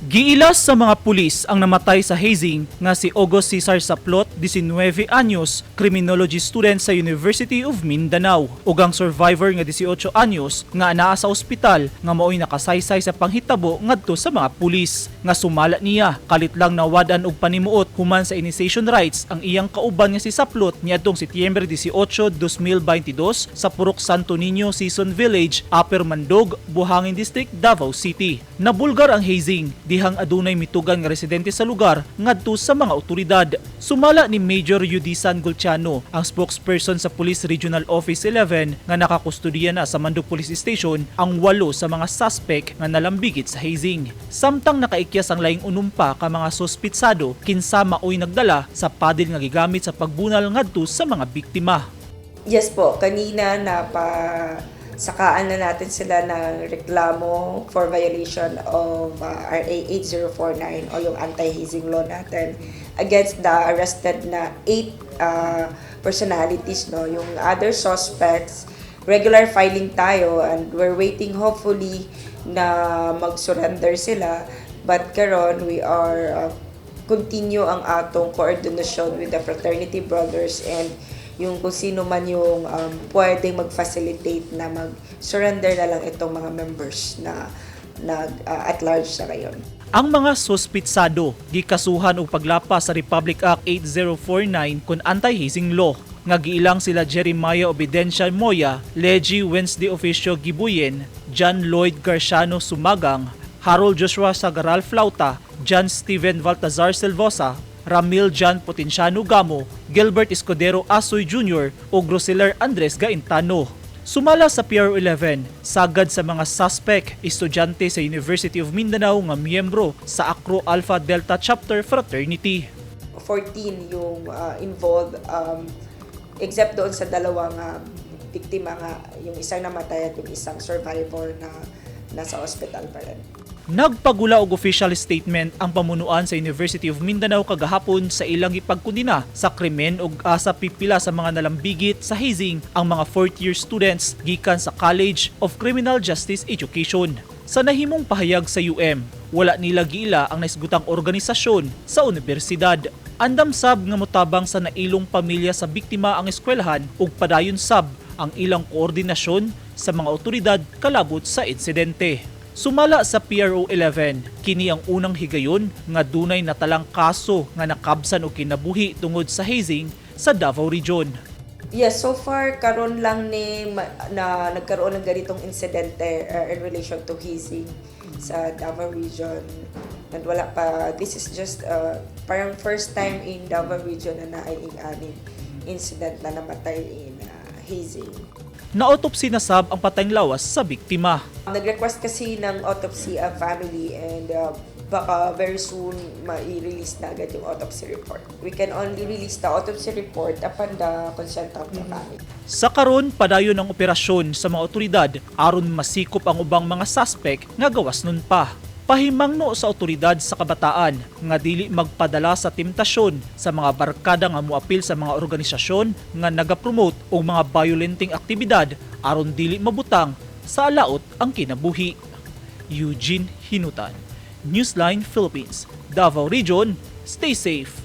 Giilas sa mga pulis ang namatay sa hazing nga si August Cesar Saplot, 19 anyos, criminology student sa University of Mindanao, ug ang survivor nga 18 anyos nga anaa sa ospital nga maoy nakasaysay sa panghitabo ngadto sa mga pulis. Nga sumala niya, kalit lang nawad-an og panimuot human sa initiation rites ang iyang kauban nga si Saplot niadtong Setyembre 18, 2022 sa Purok Santo Niño, Season Village, Upper Mandog, Buhangin District, Davao City. Nabulgar ang hazing dihang adunay mitugan nga residente sa lugar ngadto sa mga otoridad. Sumala ni Major Yudisan Gulciano, ang spokesperson sa Police Regional Office 11, nga nakakustudiya na sa Mandog Police Station ang walo sa mga suspect nga nalambigit sa hazing. Samtang nakaikyas ang laing unom pa ka mga suspitsado kinsa maoy nagdala sa padil nga gigamit sa pagbunal ngadto sa mga biktima. Yes po, kanina napasakaan na natin sila ng reklamo for violation of RA 8049 o yung anti-hazing law natin against the arrested na eight personalities, no? Yung other suspects, regular filing tayo and we're waiting hopefully na mag-surrender sila, but karon we are continue ang atong coordination with the fraternity brothers and yung kung sino man yung pwedeng mag-facilitate na mag-surrender na lang itong mga members na nag at large sa ngayon. Ang mga suspitsado gikasuhan og paglapas sa Republic Act 8049 kon anti-hazing law nga giilang sila Jeremiah Obedencia Moya, Legy Wednesday Officio Gibuyen, John Lloyd Garciano Sumagang, Harold Joshua Sagaral Flauta, John Steven Baltazar Silvosa, Ramil John Potenciano Gamo, Gilbert Escudero Asoy Jr. ug Roseler Andres Gaintano. Sumala sa PRO-11, sagad sa mga suspect, estudyante sa University of Mindanao nga miyembro sa Acro Alpha Delta Chapter Fraternity. 14 yung involved except doon sa dalawang biktima nga, yung isang namatay at yung isang survivor na nasa ospital pa rin. Nagpagula og official statement ang pamunuan sa University of Mindanao kagahapon sa ilang ipagkondena sa krimen ug asa pipila sa mga nalambigit sa hazing ang mga fourth year students gikan sa College of Criminal Justice Education. Sa nahimong pahayag sa UM, wala nila giila ang naisgutang organisasyon sa unibersidad. Andam sab nga motabang sa nailong pamilya sa biktima ang eskwelahan ug padayon sab ang ilang koordinasyon sa mga otoridad kalabot sa insidente. Sumala sa PRO-11, kini ang unang higayon nga dunay natalang kaso nga nakabsan og kinabuhi tungod sa hazing sa Davao Region. Yes, so far karon lang ni na nagkaroon ng ganitong insidente in relation to hazing sa Davao Region. And wala pa, this is just parang first time in Davao Region na naay aning incident na namatay in hazing. Na-autopsy na sab ang patayng lawas sa biktima. Nag-request kasi ng autopsy ang family and baka very soon mai-release na agad yung autopsy report. We can only release the autopsy report upon the consent of the family. Sa karon, padayon ang operasyon sa mga otoridad aron masikop ang ubang mga suspect nga gawas nun pa. Pahimangno sa otoridad sa kabataan nga dili magpadala sa temptasyon sa mga barkada nga moapil sa mga organisasyon nga nagapromote og mga violenting aktibidad aron dili mabutang sa alaot ang kinabuhi. Eugene Hinutan, Newsline Philippines, Davao Region, stay safe.